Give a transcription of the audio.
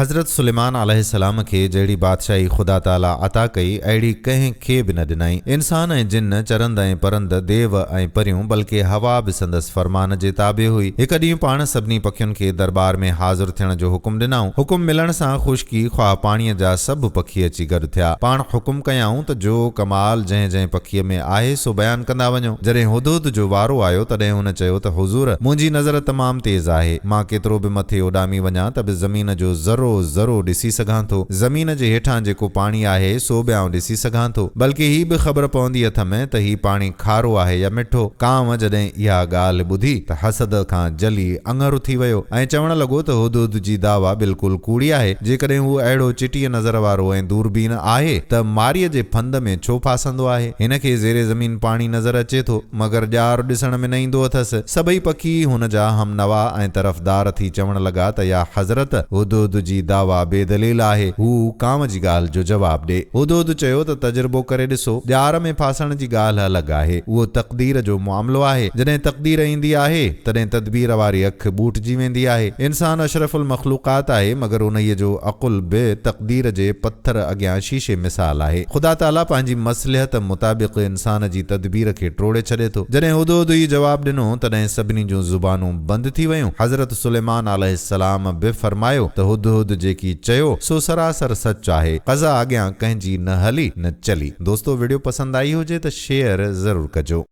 حضرت سليمان عليه السلام کي جهڙي بادشاهي خدا تعاليٰ عطا ڪئي، اهڙي ڪنهن کي به نه ڏنائين. انسان ۽ جن، چرند ۽ پرند، ديو ۽ پريون، بلڪه هوا به سندس فرمان جي تابع هئي. هڪ ڏينهن پاڻ سڀني پکين کي درٻار ۾ حاضر ٿيڻ جو حڪم ڏنائون. حڪم ملڻ سان خشڪي خواهه پاڻيء جا سڀ پکي اچي گڏ ٿيا. پاڻ حڪم ڪيائون ته جو ڪمال جنهن جنهن پکيء ۾ آهي، سو بيان ڪندا وڃو. جڏهن هدهد جو وارو آيو، تڏهن هن چيو ته حضور! منهنجي نظر تمام تيز آهي. مان ڪيترو به مٿي اڏامي وڃان ته به زمين جو ذرو ذرو ڏسي سگهان ٿو. زمين جي هيٺان جيڪو پاڻي آهي، سو به آئون ڏسي سگهان ٿو. بلڪه هي به خبر پوندي اٿم ته هي پاڻي کارو آهي يا مٺو. ڪانء جڏهن اها ڳالهه ٻڌي ته حسد کان جلي اڱر ٿي ويو ۽ چوڻ لڳو ته هدهد جي دعويٰ بلڪل ڪوڙي آهي. جيڪڏهن هو اهڙو چٽيء نظر وارو ۽ دوربين آهي ته ماريء جي ڦند ۾ ڇو ڦاسندو آهي؟ هن کي زير زمين پاڻي نظر اچي ٿو. مگر ڄار ڏسڻ ۾ نه ايندو اٿس. سڀئي پکي هن جا همنوا ۽ طرفدار ٿي چوڻ لڳا ته يا حضرت! هدهد جي دعويٰ بي دليل آهي. هو ڪانء جي ڳالهه جو جواب ڏي. هدهد چيو ته تجربو ڪري ڏسو. ڄار ۾ ڦاسڻ جي ڳالهه الڳ آهي. اهو تقدير جو معاملو آهي. جڏهن تقدير ايندي آهي، تڏهن تدبير واري اک ٻوٽجي ويندي آهي. انسان اشرف المخلوقات آهي، مگر انهيء جو عقل به تقدير جي پٿر اڳيان شيشي مثال آهي. خدا تعاليٰ پنهنجي مصلحت مطابق انسان جي تدبير کي ٽوڙي ڇڏي ٿو. جڏهن هدهد هي جواب ڏنو، تڏهن سڀني جون زبانون بند ٿي ويون. حضرت سليمان عليه السلام به فرمايو ته هدهد جيڪي چيو، سو سراسر سچ آهي. قضا اڳيان ڪنهن جي نه هلي نه چلي. دوستو وڊيو پسند آئي هجي ته شيئر ضرور ڪجو.